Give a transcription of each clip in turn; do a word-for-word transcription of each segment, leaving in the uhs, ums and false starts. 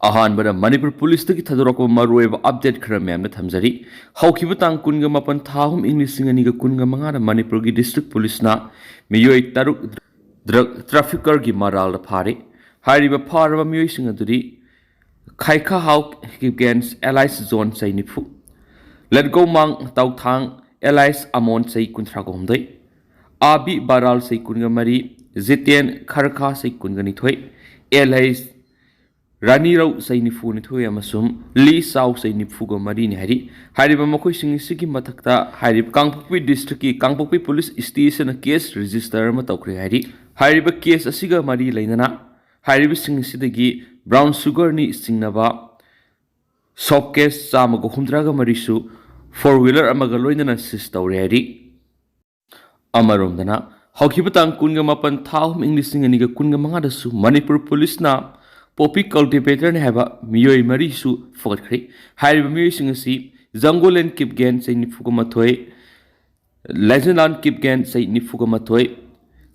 ꯑꯍꯥꯟꯕꯗ ꯃꯅꯤꯄꯨꯔ ꯄꯨꯂꯤꯁꯇꯒꯤ ꯊꯥꯗꯣꯔꯛꯄ ꯃꯔꯨꯑꯣꯏꯕ ꯑꯞꯗꯦꯠ ꯈꯔ ꯃꯌꯥꯝꯅ ꯊꯝꯖꯔꯤ꯫ ꯍꯧꯈꯤꯕ ꯇꯥꯡ ꯀꯨꯟꯒ ꯃꯥꯄꯟ ꯊꯥ ꯑꯍꯨꯝ ꯏꯪ ꯂꯤꯁꯤꯡ ꯑꯅꯤꯒ ꯀꯨꯟꯒ ꯃꯉꯥꯗ ꯃꯅꯤꯄꯨꯔꯒꯤ ꯗꯤꯁꯇ꯭ꯔꯤꯛ ꯄꯨꯂꯤꯁꯅ ꯃꯤꯑꯣꯏ ꯇꯔꯨꯛ ꯗ꯭ꯔꯒ ꯇ꯭ꯔꯥꯐꯤꯀꯔꯒꯤ ꯃꯔꯥꯜꯗ ꯐꯥꯔꯤ꯫ ꯍꯥꯏꯔꯤꯕ ꯐꯥꯔꯕ ꯃꯤꯑꯣꯏꯁꯤꯡ ꯑꯗꯨꯗꯤ ꯈꯥꯏꯈꯥꯍꯥꯎ ꯀꯤꯞꯒꯦꯟꯁ ꯑꯦꯂꯥꯏꯁ ꯖꯣꯟ ꯆꯍꯤ ꯅꯤꯐꯨ, ꯂꯠꯒꯧꯃꯥꯡ ꯇꯧꯊꯥꯡ ꯑꯦꯂꯥꯏꯁ ꯑꯃꯣꯟ ꯆꯍꯤ ꯀꯨꯟꯊ꯭ꯔꯥꯒ ꯍꯨꯝꯗꯣꯏ, ꯑꯥꯕꯤ ꯕꯥꯔꯥꯜ ꯆꯍꯤ ꯀꯨꯟꯒ ꯃꯔꯤ, ꯖꯤꯇꯦꯟ ꯈꯔꯈꯥ ꯆꯍꯤ ꯀꯨꯟꯒ ꯅꯤꯊꯣꯏ, ꯑꯦꯂꯥꯏꯁ ꯔꯥꯅꯤꯔꯧ ꯆꯍꯤ ꯅꯤꯐꯨ ꯅꯤꯊꯣꯏ ꯑꯃꯁꯨꯡ ꯂꯤ ꯆꯥꯎ ꯆꯍꯤ ꯅꯤꯐꯨꯒ ꯃꯔꯤꯅꯤ ꯍꯥꯏꯔꯤ꯫ ꯍꯥꯏꯔꯤꯕ ꯃꯈꯣꯏꯁꯤꯡ ꯑꯁꯤꯒꯤ ꯃꯊꯛꯇ ꯍꯥꯏꯔꯤꯕ ꯀꯥꯡꯄꯣꯛꯄꯤ ꯗꯤꯁꯇ꯭ꯔꯤꯛꯀꯤ ꯀꯥꯡꯄꯣꯛꯄꯤ ꯄꯨꯂꯤꯁ ꯁ꯭ꯇꯦꯁꯟꯅ ꯀꯦꯁ ꯔꯦꯖꯤꯁꯇꯔ ꯑꯃ ꯇꯧꯈ꯭ꯔꯦ ꯍꯥꯏꯔꯤ꯫ ꯍꯥꯏꯔꯤꯕ ꯀꯦꯁ ꯑꯁꯤꯒ ꯃꯔꯤ ꯂꯩꯅꯅ ꯍꯥꯏꯔꯤꯕꯁꯤꯡ ꯑꯁꯤꯗꯒꯤ ꯕ꯭ꯔꯥꯎꯟ ꯁꯨꯒꯔꯅꯤ ꯆꯤꯡꯅꯕ ꯁꯣꯞ ꯀꯦꯁ ꯆꯥꯝꯃꯒ ꯍꯨꯝꯗ꯭ꯔꯥꯒ ꯃꯔꯤꯁꯨ, ꯐꯣꯔ ꯋꯤꯂꯔ ꯑꯃꯒ ꯂꯣꯏꯅꯅ ꯁꯤꯖ ꯇꯧꯔꯦ ꯍꯥꯏꯔꯤ꯫ ꯑꯃꯔꯣꯝꯗꯅ, ꯍꯧꯈꯤꯕ ꯇꯥꯡ ꯀꯨꯟꯒ ꯃꯥꯄꯟ ꯊꯥ ꯑꯍꯨꯝ ꯏꯪ ꯂꯤꯁꯤꯡ ꯑꯅꯤꯒ ꯀꯨꯟꯒ ꯃꯉꯥꯗꯁꯨ ꯃꯅꯤꯄꯨꯔ ꯄꯨꯂꯤꯁꯅ ꯄꯣꯄꯤ ꯀꯜꯇꯤꯚꯦꯇꯔꯅꯤ ꯍꯥꯏꯕ ꯃꯤꯑꯣꯏ ꯃꯔꯤꯁꯨ ꯐꯒꯠꯈ꯭ꯔꯦ꯫ ꯍꯥꯏꯔꯤꯕ ꯃꯤꯑꯣꯏꯁꯤꯡ ꯑꯁꯤ ꯖꯪꯒꯣꯂꯦꯟ ꯀꯤꯞꯒꯦꯟ ꯆꯍꯤ ꯅꯤꯐꯨꯒ ꯃꯥꯊꯣꯏ, ꯂꯦꯖꯦꯟꯂꯥꯟ ꯀꯤꯞꯒꯦꯟ ꯆꯍꯤ ꯅꯤꯐꯨꯒ ꯃꯥꯊꯣꯏ,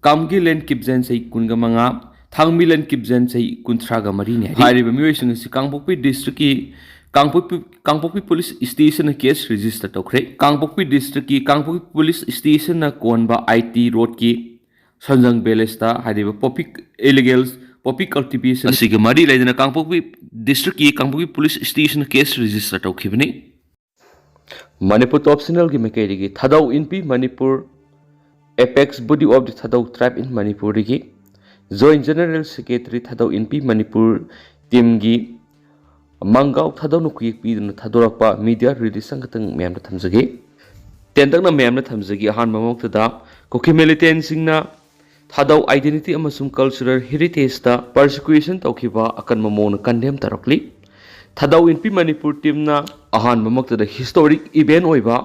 ꯀꯥꯝꯒꯤꯂꯦꯟ ꯀꯤꯞꯖꯦꯟ ꯆꯍꯤ ꯀꯨꯟꯒ ꯃꯉꯥ, ꯊꯥꯡꯃꯤꯂꯦꯟ ꯀꯤꯞꯖꯦꯟ ꯆꯍꯤ ꯀꯨꯟꯊ꯭ꯔꯥꯒ ꯃꯔꯤꯅꯤ ꯍꯥꯏꯔꯤ꯫ ꯍꯥꯏꯔꯤꯕ ꯃꯤꯑꯣꯏꯁꯤꯡ ꯑꯁꯤ ꯀꯥꯡꯄꯣꯛꯄꯤ ꯗꯤꯁꯇ꯭ꯔꯤꯛꯀꯤ ꯀꯥꯡꯄꯣꯛꯄꯤ, ꯀꯥꯡꯄꯣꯛꯄꯤ ꯄꯨꯂꯤꯁ ꯁ꯭ꯇꯦꯁꯟꯅ ꯀꯦꯁ ꯔꯦꯖꯤꯁꯇꯔ ꯇꯧꯈ꯭ꯔꯦ꯫ ꯀꯥꯡꯄꯣꯛꯄꯤ ꯗꯤꯁꯇ꯭ꯔꯤꯛꯀꯤ ꯀꯥꯡꯄꯣꯛꯄꯤ ꯄꯨꯂꯤꯁ ꯁ꯭ꯇꯦꯁꯟꯅ ꯀꯣꯟꯕ ꯑꯥꯏ ꯇꯤ ꯔꯣꯗꯀꯤ ꯁꯟꯖꯪ ꯚꯤꯂꯦꯖꯇ ꯍꯥꯏꯔꯤꯕ ꯄꯣꯄꯤ ꯏꯂꯤꯒꯦꯜ ꯄꯣꯄꯤ ꯀꯜꯇꯤꯚꯦꯁꯟ ꯑꯁꯤꯒ ꯃꯔꯤ ꯂꯩꯅꯅ ꯀꯥꯡꯄꯣꯛꯄꯤ ꯗꯤꯁꯇ꯭ꯔꯤꯛꯀꯤ ꯀꯥꯡꯄꯣꯛꯄꯤ ꯄꯨꯂꯤꯁ ꯁ꯭ꯇꯦꯁꯟꯅ ꯀꯦꯁ ꯔꯦꯖꯤꯁꯇꯔ ꯇꯧꯈꯤꯕꯅꯤ꯫ ꯃꯅꯤꯄꯨꯔ ꯇꯣꯞ ꯆꯦꯅꯦꯜꯒꯤ ꯃꯥꯏꯀꯩꯗꯒꯤ Thadou Inpi Manipur, apex body of the Thadou tribe in ꯃꯅꯤꯄꯨꯔꯗꯒꯤ joint general secretary Thadou Inpi Manipur ꯇꯤꯝꯒꯤ ꯃꯪꯒꯥꯎ ꯊꯥꯗꯧꯅ ꯈꯨꯌꯦꯛ ꯄꯤꯗꯨꯅ ꯊꯥꯗꯣꯔꯛꯄ ꯃꯤꯗꯤꯌꯥ ꯔꯤꯂꯤꯁ ꯑꯃꯈꯛꯇꯪ ꯃꯌꯥꯝꯗ ꯊꯝꯖꯒꯦ꯫ ꯇꯦꯟꯇꯛꯅ ꯃꯌꯥꯝꯗ ꯊꯝꯖꯒꯦ꯫ ꯑꯍꯥꯟꯕ ꯃꯛꯇꯗ ꯀꯨꯀꯤ ꯃꯤꯂꯤꯇꯦꯟꯁꯤꯡꯅ ꯊꯥꯗꯧ ꯑꯥꯏꯗꯦꯟꯇꯤꯇꯤ ꯑꯃꯁꯨꯡ ꯀꯜꯆꯔꯦꯜ ꯍꯦꯔꯤꯇꯦꯖꯇ ꯄꯔꯁꯤꯀ꯭ꯌꯨꯁꯟ ꯇꯧꯈꯤꯕ ꯑꯀꯟꯕ ꯃꯑꯣꯡꯗ ꯀꯟꯗꯦꯝ ꯇꯧꯔꯛꯂꯤ꯫ ꯊꯥꯗꯧ ꯏꯟꯄꯤ ꯃꯅꯤꯄꯨꯔ ꯇꯤꯝꯅ ꯑꯍꯥꯟꯕꯃꯛꯇꯗ ꯍꯤꯁꯇꯣꯔꯤꯛ ꯏꯚꯦꯟ ꯑꯣꯏꯕ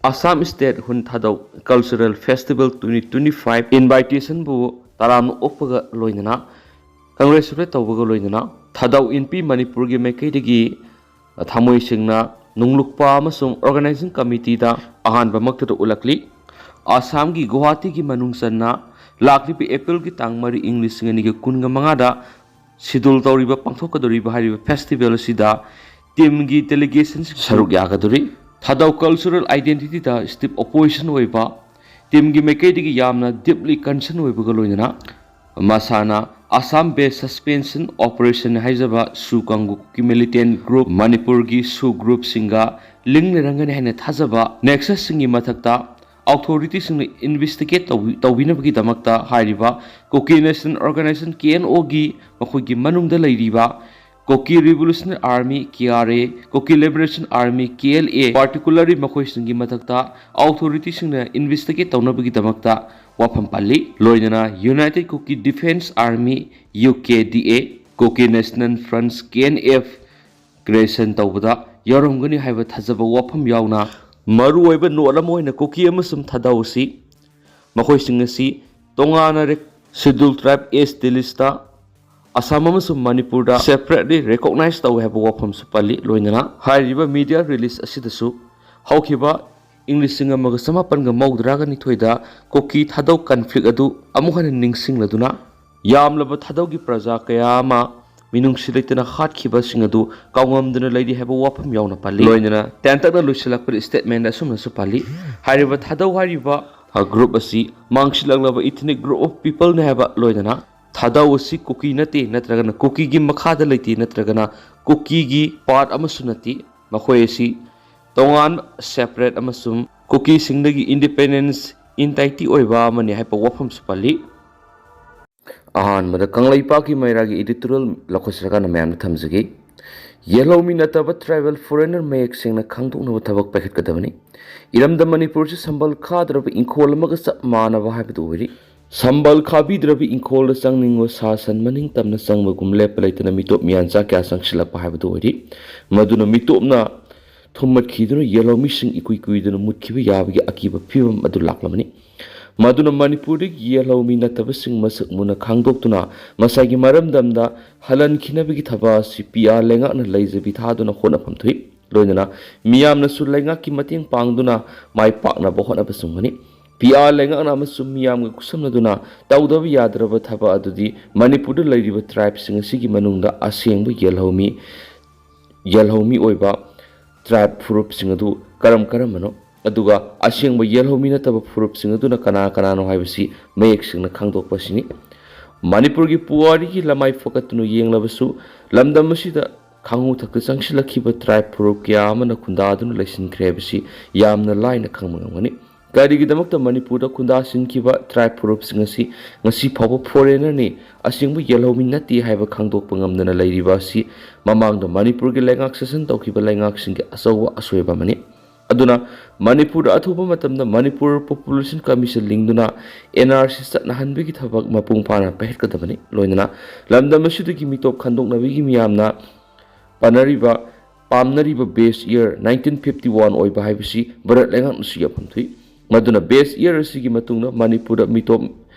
ꯑꯁꯥꯝ ꯁ꯭ꯇꯦꯠ ꯍꯨꯟ Thadou cultural festival twenty twenty five ꯏꯟꯚꯥꯏꯇꯦꯁꯟꯕꯨ ꯇꯔꯥꯝꯅ ꯑꯣꯛꯄꯒ ꯂꯣꯏꯅꯅ ꯀꯪꯒ꯭ꯔꯦꯆꯨꯂꯦꯠ ꯇꯧꯕꯒ ꯂꯣꯏꯅꯅ ꯊꯥꯗꯧ ꯏꯟꯄꯤ ꯃꯅꯤꯄꯨꯔꯒꯤ ꯃꯥꯏꯀꯩꯗꯒꯤ ꯊꯃꯣꯏ ꯁꯦꯡꯅ ꯅꯣꯡꯂꯨꯛꯄ ꯑꯃꯁꯨꯡ ꯑꯣꯔꯒꯅꯥꯏꯖꯤꯡ ꯀꯃꯤꯇꯤꯗ ꯑꯍꯥꯟꯕꯃꯛꯇꯗ ꯎꯠꯂꯛꯂꯤ꯫ ꯑꯁꯥꯝꯒꯤ ꯒꯨꯋꯥꯍꯥꯇꯤꯒꯤ ꯃꯅꯨꯡ ꯆꯟꯅ ꯂꯥꯛꯂꯤꯕ ꯑꯦꯄ꯭ꯔꯤꯜꯒꯤ ꯇꯥꯡ ꯃꯔꯤ ꯏꯪ ꯂꯤꯁꯤꯡ ꯑꯅꯤꯒ ꯀꯨꯟꯒ ꯃꯉꯥꯗ ꯁꯤꯗꯨꯜ ꯇꯧꯔꯤꯕ ꯄꯥꯡꯊꯣꯛꯀꯗꯧꯔꯤꯕ ꯍꯥꯏꯔꯤꯕ ꯐꯦꯁꯇꯤꯚꯦꯜ ꯑꯁꯤꯗ ꯇꯤꯝꯒꯤ ꯗꯦꯂꯤꯒꯦꯁꯟꯁꯤꯡ ꯁꯔꯨꯛ ꯌꯥꯒꯗꯧꯔꯤ꯫ ꯊꯥꯗꯧ ꯀꯜꯆꯔꯦꯜ ꯑꯥꯏꯗꯦꯟꯇꯤꯇꯤꯗ ꯁ꯭ꯇꯤꯞ ꯑꯣꯄꯣꯖꯤꯁꯟ ꯑꯣꯏꯕ ꯇꯤꯝꯒꯤ ꯃꯥꯏꯀꯩꯗꯒꯤ ꯌꯥꯝꯅ ꯗꯤꯞꯂꯤ ꯀꯟꯁꯔꯟ ꯑꯣꯏꯕꯒ ꯂꯣꯏꯅꯅ ꯃꯁꯥꯅ ꯑꯁꯥꯝ ꯕꯦꯁ ꯁꯁꯄꯦꯟꯁꯟ ꯑꯣꯄꯔꯦꯁꯟ ꯍꯥꯏꯖꯕ ꯁꯨ ꯀꯥꯡꯕꯨ ꯀꯨꯀꯤ ꯃꯤꯂꯤꯇꯦꯟ ꯒ꯭ꯔꯨꯞ, ꯃꯅꯤꯄꯨꯔꯒꯤ ꯁꯨ ꯒ꯭ꯔꯨꯞꯁꯤꯡꯒ ꯂꯤꯡ ꯂꯩꯔꯝꯒꯅꯤ ꯍꯥꯏꯅ ꯊꯥꯖꯕ ꯅꯦꯛꯁꯁꯁꯤꯡꯒꯤ ꯃꯊꯛꯇ ꯑꯣꯊꯣꯔꯤꯇꯤꯁꯤꯡꯅ ꯏꯟꯚꯦꯁꯇꯤꯒꯦꯠ ꯇꯧꯕꯤ-, ꯇꯧꯕꯤꯅꯕꯒꯤꯗꯃꯛꯇ ꯍꯥꯏꯔꯤꯕ Kuki national organization, K N ꯑꯣꯒꯤ ꯃꯈꯣꯏꯒꯤ ꯃꯅꯨꯡꯗ ꯂꯩꯔꯤꯕ Kuki revolutionary army, K R A, Kuki liberation army, K L A, particularly ꯃꯈꯣꯏꯁꯤꯡꯒꯤ ꯃꯊꯛꯇ ꯑꯣꯊꯣꯔꯤꯇꯤꯁꯤꯡꯅ ꯏꯟꯚꯦꯁꯇꯤꯒꯦꯠ ꯇꯧꯅꯕꯒꯤꯗꯃꯛꯇ ꯋꯥꯐꯝ ꯄꯜꯂꯤ꯫ ꯂꯣꯏꯅꯅ united Kuki defence army, U K D A, Kuki national front, K N F, creation ꯇꯧꯕꯗ ꯌꯥꯎꯔꯝꯒꯅꯤ ꯍꯥꯏꯕ ꯊꯥꯖꯕ ꯋꯥꯐꯝ ꯌꯥꯎꯅ ꯃꯔꯨꯑꯣꯏꯕ ꯅꯣꯠ ꯑꯃ ꯑꯣꯏꯅ ꯀꯨꯀꯤ ꯑꯃꯁꯨꯡ ꯊꯥꯗꯧ ꯑꯁꯤ ꯃꯈꯣꯏꯁꯤꯡ ꯑꯁꯤ ꯇꯣꯉꯥꯟꯅ ꯔꯦꯛ-, ꯁꯦꯗ꯭ꯌꯨꯜ ꯇ꯭ꯔꯥꯏꯕ ꯑꯦꯁ ꯇꯤ ꯂꯤꯁꯇ ꯑꯁꯥꯝ ꯑꯃꯁꯨꯡ ꯃꯅꯤꯄꯨꯔꯗ ꯁꯦꯄꯔꯦꯠꯂꯤ ꯔꯤꯀꯣꯛꯅꯥꯏꯖ ꯇꯧꯏ ꯍꯥꯏꯕ ꯋꯥꯐꯝꯁꯨ ꯄꯜꯂꯤ꯫ ꯂꯣꯏꯅꯅ ꯍꯥꯏꯔꯤꯕ ꯃꯤꯗꯤꯌꯥ ꯔꯤꯂꯤꯖ ꯑꯁꯤꯗꯁꯨ ꯍꯧꯈꯤꯕ ꯏꯪ ꯂꯤꯁꯤꯡ ꯑꯃꯒ ꯆꯃꯥꯄꯟꯒ ꯃꯧꯗ꯭ꯔꯥꯒ ꯅꯤꯊꯣꯏꯗ ꯀꯨꯀꯤ ꯊꯥꯗꯧ ꯀꯟꯐ꯭ꯂꯤꯛ ꯑꯗꯨ ꯑꯃꯨꯛ ꯍꯟꯅ ꯅꯤꯡꯁꯤꯡꯂꯗꯨꯅ ꯌꯥꯝꯂꯕ ꯊꯥꯗꯧꯒꯤ ꯄ꯭ꯔꯖꯥ ꯀꯌꯥ ꯑꯃ ꯃꯤꯅꯨꯡꯁꯤ ꯂꯩꯇꯅ ꯍꯥꯠꯈꯤꯕꯁꯤꯡ ꯑꯗꯨ ꯀꯥꯎꯉꯝꯗꯅ ꯂꯩꯔꯤ ꯍꯥꯏꯕ ꯋꯥꯐꯝ ꯌꯥꯎꯅ ꯄꯜꯂꯤ꯫ ꯂꯣꯏꯅꯅ ꯇꯦꯟꯇꯛꯅ ꯂꯣꯏꯁꯤꯜꯂꯛꯄꯗ ꯁ꯭ꯇꯦꯠꯃꯦꯟꯗ ꯑꯁꯨꯝꯅꯁꯨ ꯄꯜꯂꯤ, ꯍꯥꯏꯔꯤꯕ ꯊꯥꯗꯧ ꯍꯥꯏꯔꯤꯕ, ꯑ, ꯒ꯭ꯔꯨꯞ ꯑꯁꯤ ꯃꯥꯡꯁꯤꯜꯂꯛꯂꯕ ꯏꯊꯅꯤꯛ ꯒ꯭ꯔꯨꯞ ꯑꯣꯐ ꯄꯤꯄꯜꯅꯤ ꯍꯥꯏꯕ, ꯂꯣꯏꯅꯅ ꯊꯥꯗꯧ ꯑꯁꯤ ꯀꯨꯀꯤ ꯅꯠꯇꯦ ꯅꯠꯇ꯭ꯔꯒꯅ ꯀꯨꯀꯤꯒꯤ ꯃꯈꯥꯗ ꯂꯩꯇꯦ ꯅꯠꯇ꯭ꯔꯒꯅ ꯀꯨꯀꯤꯒꯤ ꯄꯥꯔꯠ ꯑꯃꯁꯨ ꯅꯠꯇꯦ꯫ ꯃꯈꯣꯏ ꯑꯁꯤ ꯇꯣꯉꯥꯟꯕ, ꯁꯦꯄꯔꯦꯠ ꯑꯃꯁꯨꯡ ꯀꯨꯀꯤꯁꯤꯡꯗꯒꯤ ꯏꯟꯗꯤꯄꯦꯟꯗꯦꯟꯁ, ꯏꯟꯇꯥꯏꯇꯤ ꯑꯣꯏꯕ ꯑꯃꯅꯤ ꯍꯥꯏꯕ ꯋꯥꯐꯝꯁꯨ ꯄꯜꯂꯤ꯫ ꯑꯍꯥꯟꯕꯗ ꯀꯪꯂꯩꯄꯥꯛꯀꯤ ꯃꯩꯔꯥꯒꯤ ꯏꯗꯤꯇꯣꯔꯤꯌꯦꯜ ꯂꯧꯈꯠꯆꯔꯀꯥꯟꯗ ꯃꯌꯥꯝꯗ ꯊꯝꯖꯒꯦ꯫ ꯌꯦꯜꯍꯧꯃꯤ ꯅꯠꯇꯕ ꯇ꯭ꯔꯥꯏꯕꯦꯜ ꯐꯣꯔꯦꯅꯔ ꯃꯌꯦꯛ ꯁꯦꯡꯅ ꯈꯪꯗꯣꯛꯅꯕ ꯊꯕꯛ ꯄꯥꯏꯈꯠꯀꯗꯕꯅꯤ꯫ ꯏꯔꯝꯗꯝ ꯃꯅꯤꯄꯨꯔꯁꯤ ꯁꯝꯕꯜ ꯈꯥꯗ꯭ꯔꯕ ꯏꯪꯈꯣꯜ ꯑꯃꯒ ꯆꯞ ꯃꯥꯟꯅꯕ ꯍꯥꯏꯕꯗꯨ ꯑꯣꯏꯔꯤ꯫ ꯁꯝꯕꯜ ꯈꯥꯕꯤꯗ꯭ꯔꯕ ꯏꯪꯈꯣꯜꯗ ꯆꯪꯅꯤꯡꯕ ꯁꯥ ꯁꯟ ꯃꯅꯤꯡ ꯇꯝꯅ ꯆꯪꯕꯒꯨꯝ ꯂꯦꯞꯄ ꯂꯩꯇꯅ ꯃꯤꯇꯣꯞ ꯃꯤꯌꯥꯟꯆꯥ ꯀꯌꯥ ꯆꯪꯁꯤꯜꯂꯛꯄ ꯍꯥꯏꯕꯗꯨ ꯑꯣꯏꯔꯤ꯫ ꯃꯗꯨꯅ ꯃꯤꯇꯣꯞꯅ ꯊꯨꯝꯃꯠꯈꯤꯗꯨꯅ ꯌꯦꯜꯍꯧꯃꯤꯁꯤꯡ ꯏꯀꯨꯏ ꯀꯨꯏꯗꯅ ꯃꯨꯠꯈꯤꯕ ꯌꯥꯕꯒꯤ ꯑꯀꯤꯕ ꯐꯤꯕꯝ ꯑꯗꯨ ꯂꯥꯛꯂꯕꯅꯤ꯫ ꯃꯗꯨꯅ ꯃꯅꯤꯄꯨꯔꯗꯒꯤ ꯌꯦꯜꯍꯧꯃꯤ ꯅꯠꯇꯕꯁꯤꯡ ꯃꯁꯛ ꯃꯨꯟꯅ ꯈꯪꯗꯣꯛꯇꯨꯅ ꯃꯁꯥꯒꯤ ꯃꯔꯝꯗꯝꯗ ꯍꯜꯍꯟꯈꯤꯅꯕꯒꯤ ꯊꯕꯛ ꯑꯁꯤ ꯄꯤ ꯑꯥꯔ ꯂꯩꯉꯥꯛꯅ ꯂꯩꯖꯕꯤ ꯊꯥꯗꯨꯅ ꯍꯣꯠꯅꯐꯝ ꯊꯣꯛꯏ꯫ ꯂꯣꯏꯅꯅ ꯃꯤꯌꯥꯝꯅꯁꯨ ꯂꯩꯉꯥꯛꯀꯤ ꯃꯇꯦꯡ ꯄꯥꯡꯗꯨꯅ ꯃꯥꯏ ꯄꯥꯛꯅꯕ ꯍꯣꯠꯅꯕ ꯆꯨꯝꯒꯅꯤ꯫ ꯄꯤ ꯑꯥꯔ ꯂꯩꯉꯥꯛꯅ ꯑꯃꯁꯨꯡ ꯃꯤꯌꯥꯝꯒ ꯈꯨꯠꯁꯝꯅꯗꯨꯅ ꯇꯧꯗꯕ ꯌꯥꯗ꯭ꯔꯕ ꯊꯕꯛ ꯑꯗꯨꯗꯤ ꯃꯅꯤꯄꯨꯔꯗ ꯂꯩꯔꯤꯕ ꯇ꯭ꯔꯥꯏꯕꯁꯤꯡ ꯑꯁꯤꯒꯤ ꯃꯅꯨꯡꯗ ꯑꯁꯦꯡꯕ ꯌꯦꯜꯍꯧꯃꯤ, ꯌꯦꯜꯍꯧꯃꯤ ꯑꯣꯏꯕ ꯇ꯭ꯔꯥꯏꯕ ꯐꯨꯔꯨꯞꯁꯤꯡ ꯑꯗꯨ ꯀꯔꯝ ꯀꯔꯝꯕꯅꯣ, ꯑꯗꯨꯒ ꯑꯁꯦꯡꯕ ꯌꯦꯜꯍꯧꯃꯤ ꯅꯠꯇꯕ ꯐꯨꯔꯨꯞꯁꯤꯡ ꯑꯗꯨꯅ ꯀꯅꯥ ꯀꯅꯥꯅꯣ ꯍꯥꯏꯕꯁꯤ ꯃꯌꯦꯛ ꯁꯦꯡꯅ ꯈꯪꯗꯣꯛꯄ ꯑꯁꯤꯅꯤ꯫ ꯃꯅꯤꯄꯨꯔꯒꯤ ꯄꯨꯋꯥꯔꯤꯒꯤ ꯂꯃꯥꯏ ꯐꯒꯠꯇꯨꯅ ꯌꯦꯡꯂꯕꯁꯨ, ꯂꯝꯗꯝ ꯑꯁꯤꯗ ꯈꯥꯡꯉꯨ ꯊꯛꯇ ꯆꯪꯁꯤꯜꯂꯛꯈꯤꯕ ꯇ꯭ꯔꯥꯏꯕ ꯐꯨꯔꯨꯞ ꯀꯌꯥ ꯑꯃꯅ ꯈꯨꯟꯗꯥꯗꯨꯅ ꯂꯩꯁꯤꯟꯈ꯭ꯔꯦ ꯍꯥꯏꯕꯁꯤ ꯌꯥꯝꯅ ꯂꯥꯏꯅ ꯈꯪꯕ ꯉꯝꯒꯅꯤ꯫ ꯀꯔꯤꯒꯤꯗꯃꯛꯇ ꯃꯅꯤꯄꯨꯔꯗ ꯈꯨꯟꯗꯥꯁꯤꯟꯈꯤꯕ ꯇ꯭ꯔꯥꯏꯕ ꯐꯨꯔꯨꯞꯁꯤꯡ ꯑꯁꯤ ꯉꯁꯤ ꯐꯥꯎꯕ ꯐꯣꯔꯦꯅꯔꯅꯤ, ꯑꯁꯦꯡꯕ ꯌꯦꯜꯍꯧꯃꯤ ꯅꯠꯇꯦ ꯍꯥꯏꯕ ꯈꯪꯗꯣꯛꯄ ꯉꯝꯗꯅ ꯂꯩꯔꯤꯕ ꯑꯁꯤ ꯃꯃꯥꯡꯗ ꯃꯅꯤꯄꯨꯔꯒꯤ ꯂꯩꯉꯥꯛ ꯁꯥꯁꯟ ꯇꯧꯈꯤꯕ ꯂꯩꯉꯥꯛꯁꯤꯡꯒꯤ ꯑꯆꯧꯕ ꯑꯁꯣꯏꯕ ꯑꯃꯅꯤ꯫ ꯑꯗꯨꯅ ꯃꯅꯤꯄꯨꯔꯗ ꯑꯊꯨꯕ ꯃꯇꯝꯗ ꯃꯅꯤꯄꯨꯔ ꯄꯣꯄꯨꯂꯦꯁꯟ ꯀꯃꯤꯁꯟ ꯂꯤꯡꯗꯨꯅ ꯑꯦꯟ ꯑꯥꯔ ꯁꯤ ꯆꯠꯅꯍꯟꯕꯒꯤ ꯊꯕꯛ ꯃꯄꯨꯡ ꯐꯥꯅ ꯄꯥꯏꯈꯠꯀꯗꯕꯅꯤ꯫ ꯂꯣꯏꯅꯅ ꯂꯝꯗꯝ ꯑꯁꯤꯗꯒꯤ ꯃꯤꯇꯣꯞ ꯈꯟꯗꯣꯛꯅꯕꯒꯤ ꯃꯤꯌꯥꯝꯅ ꯄꯥꯅꯔꯤꯕ, ꯄꯥꯝꯅꯔꯤꯕ ꯕꯦꯁ ꯏꯌꯔ ꯅꯥꯏꯟꯇꯤꯟ ꯐꯤꯐꯇꯤ ꯋꯥꯟ ꯑꯣꯏꯕ ꯍꯥꯏꯕꯁꯤ ꯚꯥꯔꯠ ꯂꯩꯉꯥꯛꯅꯁꯨ ꯌꯥꯐꯝ ꯊꯣꯛꯏ꯫ ꯃꯗꯨꯅ ꯕꯦꯁ ꯏꯌꯔ ꯑꯁꯤꯒꯤ ꯃꯇꯨꯡꯗ ꯃꯅꯤꯄꯨꯔꯗ ꯃꯤꯇꯣꯞ,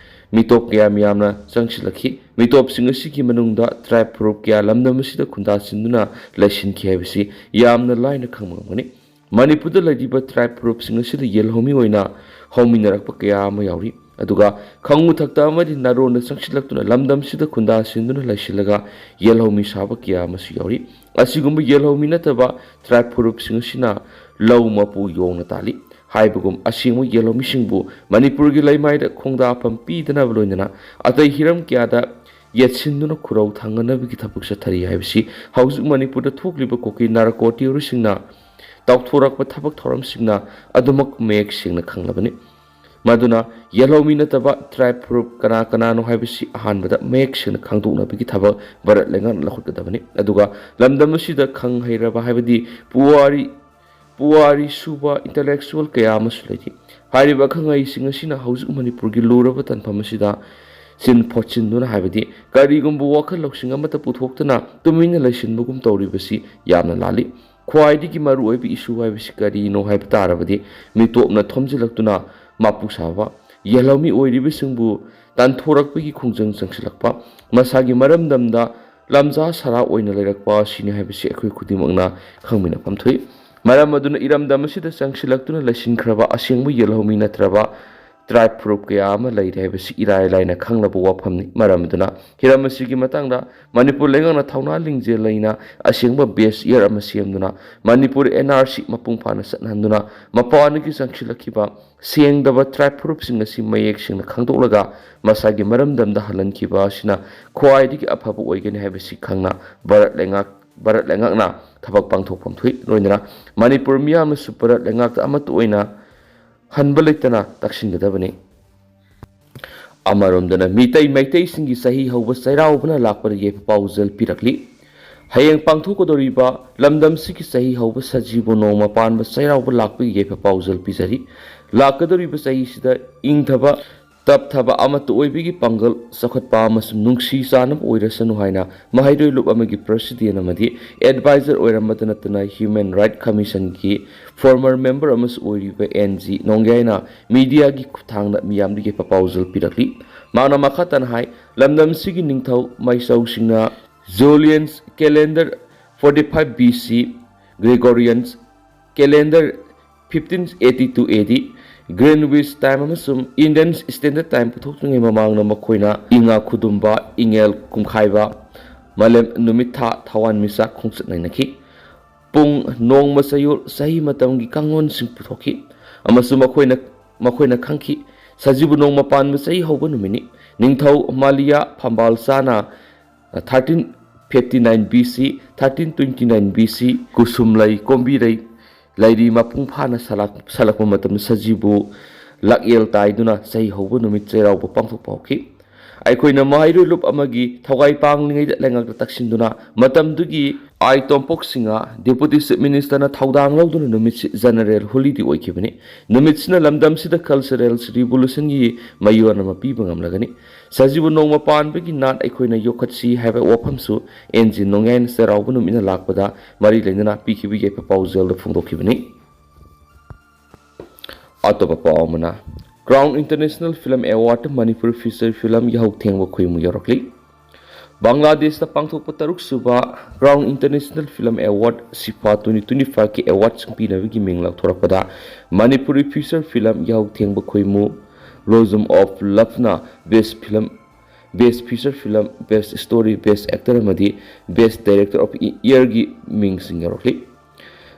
ꯃꯤꯇꯣꯞ ꯀꯌꯥ ꯃꯤꯌꯥꯝꯅ ꯆꯪꯁꯤꯜꯂꯛꯈꯤ꯫ ꯃꯤꯇꯣꯞꯁꯤꯡ ꯑꯁꯤꯒꯤ ꯃꯅꯨꯡꯗ ꯇ꯭ꯔꯥꯏꯕ ꯐꯨꯔꯨꯞ ꯀꯌꯥ ꯂꯝꯗꯝ ꯑꯁꯤꯗ ꯈꯨꯟꯗꯥꯁꯤꯟꯗꯨꯅ ꯂꯩꯁꯤꯟꯈꯤ ꯍꯥꯏꯕꯁꯤ ꯌꯥꯝꯅ ꯂꯥꯏꯅ ꯈꯪꯕ ꯉꯝꯒꯅꯤ꯫ ꯃꯅꯤꯄꯨꯔꯗ ꯂꯩꯔꯤꯕ ꯇ꯭ꯔꯥꯏꯕ ꯐꯨꯔꯨꯞꯁꯤꯡ ꯑꯁꯤꯗ ꯌꯦꯜꯍꯧꯃꯤ ꯑꯣꯏꯅ ꯍꯧꯃꯤꯟꯅꯔꯛꯄ ꯀꯌꯥ ꯑꯃ ꯌꯥꯎꯔꯤ꯫ ꯑꯗꯨꯒ ꯈꯥꯡꯉꯨ ꯊꯛꯇ ꯑꯃꯗꯤ ꯅꯥꯔꯣꯟꯗ ꯆꯪꯁꯤꯜꯂꯛꯇꯨꯅ ꯂꯝꯗꯝꯁꯤꯗ ꯈꯨꯟꯗꯥꯁꯤꯟꯗꯨꯅ ꯂꯩꯁꯤꯜꯂꯒ ꯌꯦꯜꯍꯧꯃꯤ ꯁꯥꯕ ꯀꯌꯥ ꯑꯃꯁꯨ ꯌꯥꯎꯔꯤ꯫ ꯑꯁꯤꯒꯨꯝꯕ ꯌꯦꯜꯍꯧꯃꯤ ꯅꯠꯇꯕ ꯇ꯭ꯔꯥꯏꯕ ꯐꯨꯔꯨꯞꯁꯤꯡ ꯑꯁꯤꯅ ꯂꯧ ꯃꯄꯨ ꯌꯣꯡꯅ ꯇꯥꯜꯂꯤ꯫ ꯍꯥꯏꯕꯒꯨꯝ ꯑꯁꯦꯡꯕ ꯌꯦꯜꯍꯧꯃꯤꯁꯤꯡꯕꯨ ꯃꯅꯤꯄꯨꯔꯒꯤ ꯂꯩꯃꯥꯏꯗ ꯈꯣꯡꯗꯥꯐꯝ ꯄꯤꯗꯅꯕ ꯂꯣꯏꯅꯅ ꯑꯇꯩ ꯍꯤꯔꯝ ꯀꯌꯥꯗ ꯌꯦꯠꯁꯤꯟꯗꯨꯅ ꯈꯨꯔꯧ ꯊꯥꯡꯅꯅꯕꯒꯤ ꯊꯕꯛ ꯆꯠꯊꯔꯤ ꯍꯥꯏꯕꯁꯤ ꯍꯧꯖꯤꯛ ꯃꯅꯤꯄꯨꯔꯗ ꯊꯣꯛꯂꯤꯕ ꯀꯨꯀꯤ ꯅꯥꯔꯀꯣ ꯇꯦꯔꯣꯔꯤꯁꯁꯤꯡꯅ ꯇꯧꯊꯣꯔꯛꯄ ꯊꯕꯛ ꯊꯧꯔꯝꯁꯤꯡꯅ ꯑꯗꯨꯃꯛ ꯃꯌꯦꯛ ꯁꯦꯡꯅ ꯈꯪꯂꯕꯅꯤ꯫ ꯃꯗꯨꯅ ꯌꯦꯜꯍꯧꯃꯤ ꯅꯠꯇꯕ ꯇ꯭ꯔꯥꯏꯕ ꯐꯨꯔꯨꯞ ꯀꯅꯥ ꯀꯅꯥꯅꯣ ꯍꯥꯏꯕꯁꯤ ꯑꯍꯥꯟꯕꯗ ꯃꯌꯦꯛ ꯁꯦꯡꯅ ꯈꯪꯗꯣꯛꯅꯕꯒꯤ ꯊꯕꯛ ꯚꯥꯔꯠ ꯂꯩꯉꯥꯛꯅ ꯂꯧꯈꯠꯀꯗꯕꯅꯤ꯫ ꯑꯗꯨꯒ ꯂꯝꯗꯝ ꯑꯁꯤꯗ ꯈꯪ ꯍꯩꯔꯕ ꯍꯥꯏꯕꯗꯤ ꯄꯨꯋꯥꯔꯤ, ꯄꯨꯋꯥꯔꯤ ꯁꯨꯕ intellectual ꯀꯌꯥ ꯑꯃꯁꯨ ꯂꯩꯔꯤ꯫ ꯍꯥꯏꯔꯤꯕ ꯑꯈꯪ ꯑꯍꯩꯁꯤꯡ ꯑꯁꯤꯅ ꯍꯧꯖꯤꯛ ꯃꯅꯤꯄꯨꯔꯒꯤ ꯂꯨꯔꯕ ꯇꯥꯟꯐꯝ ꯑꯁꯤꯗ ꯆꯤꯟ ꯐꯣꯠꯆꯤꯟꯗꯨꯅ, ꯍꯥꯏꯕꯗꯤ ꯀꯔꯤꯒꯨꯝꯕ ꯋꯥꯈꯜ ꯂꯧꯁꯤꯡ ꯑꯃꯠꯇ ꯄꯨꯊꯣꯛꯇꯅ ꯇꯨꯃꯤꯟꯅ ꯂꯩꯁꯤꯟꯕꯒꯨꯝ ꯇꯧꯔꯤꯕꯁꯤ ꯌꯥꯝꯅ ꯂꯥꯜꯂꯤ꯫ ꯈ꯭ꯋꯥꯏꯗꯒꯤ ꯃꯔꯨꯑꯣꯏꯕ ꯏꯁꯨ ꯍꯥꯏꯕꯁꯤ ꯀꯔꯤꯅꯣ ꯍꯥꯏꯕ ꯇꯥꯔꯕꯗꯤ, ꯃꯤꯇꯣꯞꯅ ꯊꯣꯝꯖꯤꯜꯂꯛꯇꯨꯅ ꯃꯥꯄꯨ ꯁꯥꯕ, ꯌꯦꯜꯍꯧꯃꯤ ꯑꯣꯏꯔꯤꯕꯁꯤꯡꯕꯨ ꯇꯥꯟꯊꯣꯔꯛꯄꯒꯤ ꯈꯣꯡꯖꯪ ꯆꯪꯁꯤꯜꯂꯛꯄ, ꯃꯁꯥꯒꯤ ꯃꯔꯝꯗꯝꯗ ꯂꯝꯖꯥ ꯁꯔꯥ ꯑꯣꯏꯅ ꯂꯩꯔꯛꯄ ꯑꯁꯤꯅꯤ ꯍꯥꯏꯕꯁꯤ ꯑꯩꯈꯣꯏ ꯈꯨꯗꯤꯡꯃꯛꯅ ꯈꯪꯃꯤꯟꯅꯐꯝ ꯊꯣꯛꯏ꯫ ꯃꯔꯝ ꯑꯗꯨꯅ ꯏꯔꯝꯗꯝ ꯑꯁꯤꯗ ꯆꯪꯁꯤꯜꯂꯛꯇꯨꯅ ꯂꯩꯁꯤꯟꯈ꯭ꯔꯕ ꯑꯁꯦꯡꯕ ꯌꯦꯜꯍꯧꯃꯤ ꯅꯠꯇ꯭ꯔꯕ ꯇ꯭ꯔꯥꯏꯕ ꯐꯨꯔꯨꯞ ꯀꯌꯥ ꯑꯃ ꯂꯩꯔꯦ ꯍꯥꯏꯕꯁꯤ ꯏꯔꯥꯏ ꯂꯥꯏꯅ ꯈꯪꯂꯕ ꯋꯥꯐꯝꯅꯤ꯫ ꯃꯔꯝ ꯑꯗꯨꯅ ꯍꯤꯔꯝ ꯑꯁꯤꯒꯤ ꯃꯇꯥꯡꯗ ꯃꯅꯤꯄꯨꯔ ꯂꯩꯉꯥꯛꯅ ꯊꯧꯅꯥ ꯂꯤꯡꯖꯦꯜ ꯂꯩꯅ ꯑꯁꯦꯡꯕ ꯕꯦꯁ ꯏꯌꯥꯔ ꯑꯃ ꯁꯦꯝꯗꯨꯅ ꯃꯅꯤꯄꯨꯔ ꯑꯦꯟ ꯑꯥꯔ ꯁꯤ ꯃꯄꯨꯡ ꯐꯥꯅ ꯆꯠꯅꯍꯟꯗꯨꯅ ꯃꯄꯥꯟꯗꯒꯤ ꯆꯪꯁꯤꯜꯂꯛꯈꯤꯕ ꯁꯦꯡꯗꯕ ꯇ꯭ꯔꯥꯏꯕ ꯐꯨꯔꯨꯞꯁꯤꯡ ꯑꯁꯤ ꯃꯌꯦꯛ ꯁꯦꯡꯅ ꯈꯪꯗꯣꯛꯂꯒ ꯃꯁꯥꯒꯤ ꯃꯔꯝꯗꯝꯗ ꯍꯜꯍꯟꯈꯤꯕ ꯑꯁꯤꯅ ꯈ꯭ꯋꯥꯏꯗꯒꯤ ꯑꯐꯕ ꯑꯣꯏꯒꯅꯤ ꯍꯥꯏꯕꯁꯤ ꯈꯪꯅ ꯚꯥꯔꯠ ꯂꯩꯉꯥꯛ ꯚꯥꯔꯠ ꯂꯩꯉꯥꯛꯅ ꯊꯕꯛ ꯄꯥꯡꯊꯣꯛꯐꯝ ꯊꯣꯛꯏ꯫ ꯂꯣꯏꯅꯅ ꯃꯅꯤꯄꯨꯔ ꯃꯤꯌꯥꯝꯅꯁꯨ ꯚꯥꯔꯠ ꯂꯩꯉꯥꯛꯇ ꯑꯃꯠꯇ ꯑꯣꯏꯅ ꯍꯟꯕ ꯂꯩꯇꯅ ꯇꯛꯁꯤꯟꯒꯗꯕꯅꯤ꯫ ꯑꯃꯔꯣꯝꯗꯅ ꯃꯤꯇꯩ ꯃꯩꯇꯩꯁꯤꯡꯒꯤ ꯆꯍꯤ ꯍꯧꯕ ꯆꯩꯔꯥꯎꯕꯅ ꯂꯥꯛꯄꯗ ꯌꯥꯏꯐ ꯄꯥꯎꯖꯦꯜ ꯄꯤꯔꯛꯂꯤ꯫ ꯍꯌꯦꯡ ꯄꯥꯡꯊꯣꯛꯀꯗꯧꯔꯤꯕ ꯂꯝꯗꯝꯁꯤꯒꯤ ꯆꯍꯤ ꯍꯧꯕ ꯁꯖꯤꯕꯨ ꯅꯣꯡꯃ ꯄꯥꯟꯕ ꯆꯩꯔꯥꯎꯕ ꯂꯥꯛꯄꯒꯤ ꯌꯥꯏꯐ ꯄꯥꯎꯖꯦꯜ ꯄꯤꯖꯔꯤ꯫ ꯂꯥꯛꯀꯗꯧꯔꯤꯕ ꯆꯍꯤꯁꯤꯗ ꯏꯪꯊꯕ, ꯇꯞꯊꯕ ꯑꯃꯠꯇ ꯑꯣꯏꯕꯒꯤ ꯄꯥꯡꯒꯜ ꯆꯥꯎꯈꯠꯄ ꯑꯃꯁꯨꯡ ꯅꯨꯡꯁꯤ ꯆꯥꯟꯅꯕ ꯑꯣꯏꯔꯁꯅꯨ ꯍꯥꯏꯅ ꯃꯍꯩꯔꯣꯏ ꯂꯨꯞ ꯑꯃꯒꯤ ꯄ꯭ꯔꯁꯤꯗꯦꯟ ꯑꯃꯗꯤ ꯑꯦꯗꯚꯥꯏꯖꯔ ꯑꯣꯏꯔꯝꯕꯇ ꯅꯠꯇꯅ ꯍ꯭ꯌꯨꯃꯦꯟ ꯔꯥꯏꯠ ꯀꯃꯤꯁꯟꯒꯤ ꯐꯣꯔꯃꯔ ꯃꯦꯝꯕꯔ ꯑꯃꯁꯨ ꯑꯣꯏꯔꯤꯕ ꯑꯦꯟ ꯖꯤ ꯅꯣꯡꯌꯥꯏꯅ ꯃꯤꯗꯤꯌꯥꯒꯤ ꯈꯨꯠꯊꯥꯡꯗ ꯃꯤꯌꯥꯝꯗ ꯌꯥꯏꯐ ꯄꯥꯎꯖꯦꯜ ꯄꯤꯔꯛꯂꯤ꯫ ꯃꯍꯥꯛꯅ ꯃꯈꯥ ꯇꯥꯅ ꯍꯥꯏ, ꯂꯝꯗꯝꯁꯤꯒꯤ ꯅꯤꯡꯊꯧ ꯃꯥꯏꯆꯧꯁꯤꯡꯅ Julian's calendar forty five B C, Gregorian's calendar fifteen eighty two A D, Greenwich time ꯑꯃꯁꯨꯡ ꯏꯟꯗꯤꯌꯟ ꯁ꯭ꯇꯦꯟꯗꯔꯗ ꯇꯥꯏꯝ ꯄꯨꯊꯣꯛꯇ꯭ꯔꯤꯉꯩ ꯃꯃꯥꯡꯗ ꯃꯈꯣꯏꯅ ꯏꯉꯥ ꯈꯨꯗꯨꯝꯕ, ꯏꯉꯦꯜ ꯀꯨꯝꯈꯥꯏꯕ, ꯃꯥꯂꯦꯝ ꯅꯨꯃꯤꯠ ꯊꯥ, ꯊꯋꯥꯟꯃꯤꯆꯥꯛ ꯈꯣꯡꯆꯠ ꯅꯩꯅꯈꯤ꯫ ꯄꯨꯡ, ꯅꯣꯡꯃ ꯆꯌꯣꯜ, ꯆꯍꯤ ꯃꯇꯝꯒꯤ ꯀꯥꯡꯂꯣꯟꯁꯤꯡ ꯄꯨꯊꯣꯛꯈꯤ ꯑꯃꯁꯨꯡ ꯃꯈꯣꯏꯅ, ꯃꯈꯣꯏꯅ ꯈꯪꯈꯤ, ꯁꯖꯤꯕꯨ ꯅꯣꯡꯃ ꯄꯥꯟꯕ ꯆꯍꯤ ꯍꯧꯕ ꯅꯨꯃꯤꯠꯅꯤ꯫ ꯅꯤꯡꯊꯧ ꯃꯥꯂꯤꯌꯥ ꯐꯝꯕꯥꯜ ꯆꯥꯅ thirteen fifty nine B C, thirteen twenty nine B C, ꯀꯨꯁꯨꯝꯂꯩ, ꯀꯣꯝꯕꯤꯔꯩ, ꯂꯩꯔꯤ ꯃꯄꯨꯡ ꯐꯥꯅ ꯁꯥꯂꯥꯛ-, ꯁꯥꯠꯂꯛꯄ ꯃꯇꯝꯗ ꯁꯖꯤꯕꯨ ꯂꯥꯛꯑꯦꯜ ꯇꯥꯏꯗꯨꯅ ꯆꯍꯤ ꯍꯧꯕ ꯅꯨꯃꯤꯠ ꯆꯩꯔꯥꯎꯕ ꯄꯥꯡꯊꯣꯛꯄ ꯍꯧꯈꯤ꯫ ꯑꯩꯈꯣꯏꯅ ꯃꯍꯩꯔꯣꯏ ꯂꯨꯞ ꯑꯃꯒꯤ ꯊꯋꯥꯏ ꯄꯥꯡꯂꯤꯉꯩꯗ ꯂꯩꯉꯥꯛꯇ ꯇꯛꯁꯤꯟꯗꯨꯅ ꯃꯇꯝꯗꯨꯒꯤ ꯑꯥꯏ ꯇꯣꯝꯄꯣꯛ ꯁꯤꯡꯍ, ꯗꯦꯄꯨꯇꯤ ꯆꯤꯐ ꯃꯤꯅꯤꯁꯇꯔꯅ ꯊꯧꯗꯥꯡ ꯂꯧꯗꯨꯅ ꯅꯨꯃꯤꯠꯁꯤ ꯖꯦꯅꯔꯦꯜ ꯍꯣꯂꯤꯗꯦ ꯑꯣꯏꯈꯤꯕꯅꯤ꯫ ꯅꯨꯃꯤꯠꯁꯤꯅ ꯂꯝꯗꯝꯁꯤꯗ ꯀꯜꯆꯔꯦꯜ ꯔꯤꯚꯣꯂꯨꯁꯟꯒꯤ ꯃꯌꯣꯟ ꯑꯃ ꯄꯤꯕ ꯉꯝꯂꯒꯅꯤ꯫ ꯁꯖꯤꯕꯨ ꯅꯣꯡꯃ ꯄꯥꯟꯕꯒꯤ ꯅꯥꯠ ꯑꯩꯈꯣꯏꯅ ꯌꯣꯛꯈꯠꯁꯤ ꯍꯥꯏꯕ ꯋꯥꯐꯝꯁꯨ ꯑꯦꯟ ꯖꯤ ꯅꯣꯡꯌꯥꯏꯅ ꯆꯩꯔꯥꯎꯕ ꯅꯨꯃꯤꯠꯅ ꯂꯥꯛꯄꯗ ꯃꯔꯤ ꯂꯩꯅꯅ ꯄꯤꯈꯤꯕ ꯌꯥꯏꯐ ꯄꯥꯎꯖꯦꯜꯗ ꯐꯣꯡꯗꯣꯛꯈꯤꯕꯅꯤ꯫ ꯑꯇꯣꯞꯄ ꯄꯥꯎ ꯑꯃꯅ, Crown International Film Award Manipur feature film ꯌꯥꯍꯧ ꯊꯦꯡꯕ ꯈꯣꯏꯃꯨ ꯌꯧꯔꯛꯂꯤ꯫ ꯕꯪꯒ꯭ꯂꯥꯗꯦꯁꯇ ꯄꯥꯡꯊꯣꯛꯄ ꯇꯔꯨꯛ ꯁꯨꯕ Crown International Film Award, ꯁꯤꯐꯥ twenty twenty five ꯀꯤ ꯑꯦꯋꯥꯔꯗꯁꯤꯡ ꯄꯤꯅꯕꯒꯤ ꯃꯤꯡ ꯂꯥꯎꯊꯣꯔꯛꯄꯗ ꯃꯅꯤꯄꯨꯔꯤ feature film ꯌꯥꯍꯧ ꯊꯦꯡꯕ ꯈꯣꯏꯃꯨ Blossom of Love ꯅ Best Film, Best Feature Film, Best Story, Best Actor ꯑꯃꯗꯤ Best Director of Year ꯒꯤ ꯃꯤꯡꯁꯤꯡ ꯌꯧꯔꯛꯂꯤ꯫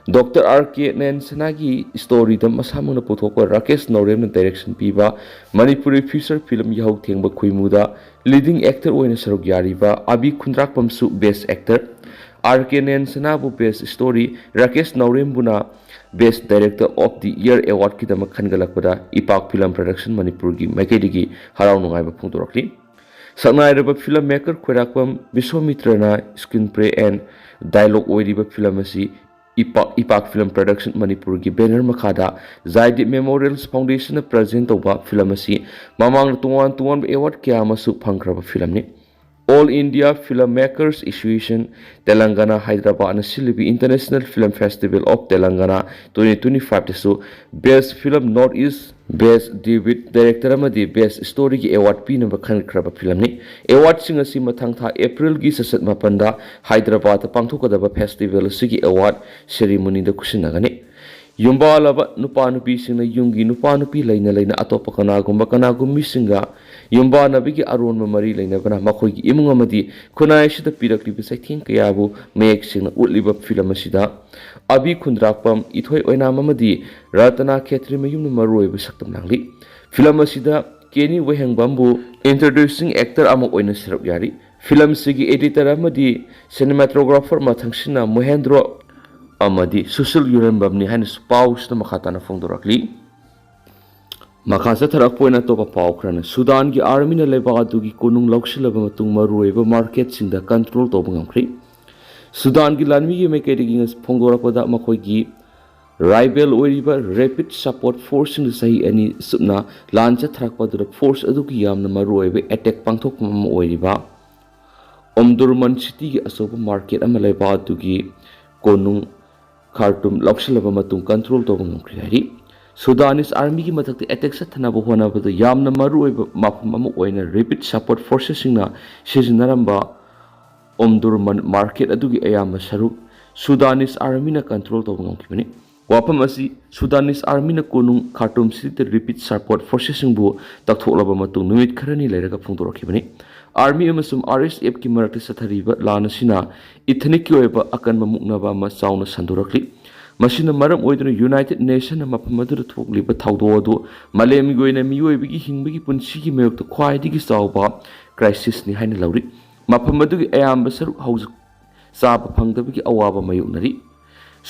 ꯗꯣꯛꯇꯔ ꯑꯥꯔ ꯀꯦ ꯅꯌꯟꯁꯅꯥꯒꯤ story ꯗ ꯃꯁꯥꯃꯛꯅ ꯄꯨꯊꯣꯛꯄ ꯔꯥꯀꯦꯁ ꯅꯧꯔꯦꯝꯅ direction ꯄꯤꯕ ꯃꯅꯤꯄꯨꯔꯤ feature film ꯌꯥꯍꯧ ꯊꯦꯡꯕ ꯈꯨꯏꯃꯨꯗ leading actor ꯑꯣꯏꯅ ꯁꯔꯨꯛ ꯌꯥꯔꯤꯕ ꯑꯕꯤ ꯈꯨꯟꯗ꯭ꯔꯥꯛꯄꯝꯁꯨ Best Actor, ꯑꯥꯔ ꯀꯦ ꯅꯌꯟꯁꯅꯥꯕꯨ Best Story, ꯔꯥꯀꯦꯁ ꯅꯧꯔꯦꯝꯕꯨꯅ Best Director of the Year award ꯀꯤꯗꯃꯛ ꯈꯟꯒꯠꯂꯛꯄꯗ ꯏꯄꯥꯛ Film Production ꯃꯅꯤꯄꯨꯔꯒꯤ ꯃꯥꯏꯀꯩꯗꯒꯤ ꯍꯔꯥꯎ ꯅꯨꯡꯉꯥꯏꯕ ꯐꯣꯡꯗꯣꯔꯛꯂꯤ꯫ ꯁꯛꯅꯥꯏꯔꯕ film maker ꯈꯣꯏꯔꯥꯛꯄꯝ ꯕꯤꯁ꯭ꯋꯥꯃꯤꯇ꯭ꯔꯅ screenplay and dialogue ꯑꯣꯏꯔꯤꯕ film ꯑꯁꯤ ꯏꯄꯥꯛ, ꯏꯄꯥꯛ Film Production ꯃꯅꯤꯄꯨꯔꯒꯤ banner ꯃꯈꯥꯗ ꯖꯥꯏꯗꯤꯞ Memorials Foundation ꯅ present ꯇꯧꯕ film ꯑꯁꯤ ꯃꯃꯥꯡꯗ ꯇꯣꯉꯥꯟ ꯇꯣꯉꯥꯟꯕ award ꯀꯌꯥ ꯑꯃꯁꯨ ꯐꯪꯈ꯭ꯔꯕ film ꯅꯤ꯫ All India Film Makers Association, Telangana, Hyderabad ꯅ ꯁꯤꯜꯂꯤꯕ International Film Festival of Telangana twenty twenty-five ꯇꯁꯨ Best Film North East, Best Debut Director ꯑꯃꯗꯤ Best Story ꯒꯤ award ꯄꯤꯅꯕ ꯈꯟꯈ꯭ꯔꯕ film ꯅꯤ꯫ Award ꯁꯤꯡ ꯑꯁꯤ ꯃꯊꯪ ꯊꯥ April ꯒꯤ ꯆꯩꯆꯠ ꯃꯥꯄꯟꯗ ꯍꯥꯏꯗ꯭ꯔꯕꯥꯗꯇ ꯄꯥꯡꯊꯣꯛꯀꯗꯕ festival ꯑꯁꯤꯒꯤ award ceremony ꯗ ꯈꯨꯠꯁꯤꯟꯅꯒꯅꯤ꯫ ꯌꯨꯝꯕꯥꯜꯂꯕ ꯅꯨꯄꯥ ꯅꯨꯄꯤꯁꯤꯡꯅ ꯌꯨꯝꯒꯤ ꯅꯨꯄꯥ ꯅꯨꯄꯤ ꯂꯩꯅ ꯂꯩꯅ ꯑꯇꯣꯞꯄ ꯀꯅꯥꯒꯨꯝꯕ ꯀꯅꯥꯒꯨꯝꯕꯤꯁꯤꯡꯒ ꯌꯨꯝꯕꯥꯟꯅꯕꯒꯤ ꯑꯔꯣꯟꯕ ꯃꯔꯤ ꯂꯩꯅꯕꯅ ꯃꯈꯣꯏꯒꯤ ꯏꯃꯨꯡ ꯑꯃꯗꯤ ꯈꯨꯟꯅꯥꯏ ꯑꯁꯤꯗ ꯄꯤꯔꯛꯂꯤꯕ ꯆꯩꯊꯦꯡ ꯀꯌꯥꯕꯨ ꯃꯌꯦꯛ ꯁꯦꯡꯅ ꯎꯠꯂꯤꯕ film ꯑꯁꯤꯗ ꯑꯕꯤ ꯈꯨꯟꯗ꯭ꯔꯥꯛꯄꯝ, ꯏꯊꯣꯏ ꯑꯣꯏꯅꯥꯝ ꯑꯃꯗꯤ ꯔꯇꯅꯥ ꯈꯦꯇ꯭ꯔꯤꯃꯌꯨꯝꯅ ꯃꯔꯨꯑꯣꯏꯕ ꯁꯛꯇꯝ ꯂꯥꯡꯂꯤ꯫ Film ꯑꯁꯤꯗ ꯀꯦꯅꯤ ꯋꯥꯍꯦꯡꯕꯝꯕꯨ introducing actor ꯑꯃ ꯑꯣꯏꯅ ꯁꯔꯨꯛ ꯌꯥꯔꯤ꯫ Film ꯑꯁꯤꯒꯤ editor ꯑꯃꯗꯤ cinematographer ꯃꯊꯪꯁꯤꯠꯅ ꯃꯣꯍꯦꯟꯗ꯭ꯔꯣ ꯑꯃꯗꯤ ꯁꯨꯁꯤꯜ ꯌꯨꯔꯦꯝꯕꯝꯅꯤ ꯍꯥꯏꯅꯁꯨ ꯄꯥꯎꯁꯤꯗ ꯃꯈꯥ ꯇꯥꯅ ꯐꯣꯡꯗꯣꯔꯛꯂꯤ꯫ ꯃꯈꯥ ꯆꯠꯊꯔꯛꯄ ꯑꯣꯏꯅ ꯑꯇꯣꯞꯄ ꯄꯥꯎ ꯈꯔꯅ, ꯁꯨꯗꯥꯟꯒꯤ army ꯅ ꯂꯩꯕꯥꯛ ꯑꯗꯨꯒꯤ ꯀꯣꯅꯨꯡ ꯂꯧꯁꯤꯜꯂꯕ ꯃꯇꯨꯡ ꯃꯔꯨꯑꯣꯏꯕ market ꯁꯤꯡꯗ control ꯇꯧꯕ ꯉꯝꯈ꯭ꯔꯦ꯫ ꯁꯨꯗꯥꯟꯒꯤ ꯂꯥꯟꯃꯤꯒꯤ ꯃꯥꯏꯀꯩꯗꯒꯤ ꯉꯁꯤ ꯐꯣꯡꯗꯣꯔꯛꯄꯗ ꯃꯈꯣꯏꯒꯤ rival ꯑꯣꯏꯔꯤꯕ Rapid Support Force ꯁꯤꯡꯅ ꯆꯍꯤ ꯑꯅꯤ ꯆꯨꯞꯅ ꯂꯥꯟ ꯆꯠꯊꯔꯛꯄ ꯑꯗꯨꯗ force ꯑꯗꯨꯒꯤ ꯌꯥꯝꯅ ꯃꯔꯨꯑꯣꯏꯕ attack ꯄꯥꯡꯊꯣꯛꯐꯝ ꯑꯃ ꯑꯣꯏꯔꯤꯕ ꯑꯣꯝꯗꯨꯔꯃꯟ city ꯒꯤ ꯑꯆꯧꯕ market ꯑꯃ ꯂꯩꯕꯥꯛ ꯑꯗꯨꯒꯤ ꯀꯣꯅꯨꯡ ꯈꯥꯔꯇꯨꯝ ꯂꯧꯁꯤꯜꯂꯕ ꯃꯇꯨꯡ control ꯇꯧꯕ ꯉꯝꯈ꯭ꯔꯦ ꯍꯥꯏꯔꯤ꯫ Sudanese army ꯒꯤ ꯃꯊꯛꯇ attack ꯆꯠꯊꯅꯕ ꯍꯣꯠꯅꯕꯗ ꯌꯥꯝꯅ ꯃꯔꯨꯑꯣꯏꯕ ꯃꯐꯝ ꯑꯃ ꯑꯣꯏꯅ Rapid Support Forces ꯁꯤꯡꯅ ꯁꯤꯖꯤꯟꯅꯔꯝꯕ ꯑꯣꯝꯗꯨꯔꯃꯟ market ꯑꯗꯨꯒꯤ ꯑꯌꯥꯝꯕ ꯁꯔꯨꯛ Sudanese army ꯅ control ꯇꯧꯕ ꯉꯝꯈꯤꯕꯅꯤ꯫ ꯋꯥꯐꯝ ꯑꯁꯤ ꯁꯨꯗꯥꯅꯤꯁ ꯑꯥꯔꯃꯤꯅ ꯀꯣꯅꯨꯡ ꯈꯥꯔꯇꯨꯝ ꯁꯤꯇꯤꯗ ꯔꯦꯄꯤꯗ ꯁꯄꯣꯔꯠ ꯐꯣꯔꯁꯦꯁꯁꯤꯡꯕꯨ ꯇꯛꯊꯣꯛꯂꯕ ꯃꯇꯨꯡ ꯅꯨꯃꯤꯠ ꯈꯔꯅꯤ ꯂꯩꯔꯒ ꯐꯣꯡꯗꯣꯔꯛꯈꯤꯕꯅꯤ꯫ ꯑꯥꯔꯃꯤ ꯑꯃꯁꯨꯡ ꯑꯥꯔ ꯑꯦꯁ ꯑꯦꯐꯀꯤ ꯃꯔꯛꯇ ꯆꯠꯊꯔꯤꯕ ꯂꯥꯟ ꯑꯁꯤꯅ ꯏꯊꯅꯤꯛꯀꯤ ꯑꯣꯏꯕ ꯑꯀꯟꯕ ꯃꯨꯛꯅꯕ ꯑꯃ ꯆꯥꯎꯅ ꯁꯟꯗꯣꯔꯛꯂꯤ꯫ ꯃꯁꯤꯅ ꯃꯔꯝ ꯑꯣꯏꯗꯨꯅ ꯌꯨꯅꯥꯏꯇꯦꯗ ꯅꯦꯁꯟꯅ ꯃꯐꯝ ꯑꯗꯨꯗ ꯊꯣꯛꯂꯤꯕ ꯊꯧꯗꯣꯛ ꯑꯗꯨ ꯃꯥꯂꯦꯝꯒꯤ ꯑꯣꯏꯅ ꯃꯤꯑꯣꯏꯕꯒꯤ ꯍꯤꯡꯕꯒꯤ ꯄꯨꯟꯁꯤꯒꯤ ꯃꯥꯌꯣꯛꯇ ꯈ꯭ꯋꯥꯏꯗꯒꯤ ꯆꯥꯎꯕ ꯀ꯭ꯔꯥꯏꯁꯤꯁꯅꯤ ꯍꯥꯏꯅ ꯂꯧꯔꯤ꯫ ꯃꯐꯝ ꯑꯗꯨꯒꯤ ꯑꯌꯥꯝꯕ ꯁꯔꯨꯛ ꯍꯧꯖꯤꯛ ꯆꯥꯕ ꯐꯪꯗꯕꯒꯤ ꯑꯋꯥꯕ ꯃꯥꯌꯣꯛꯅꯔꯤ꯫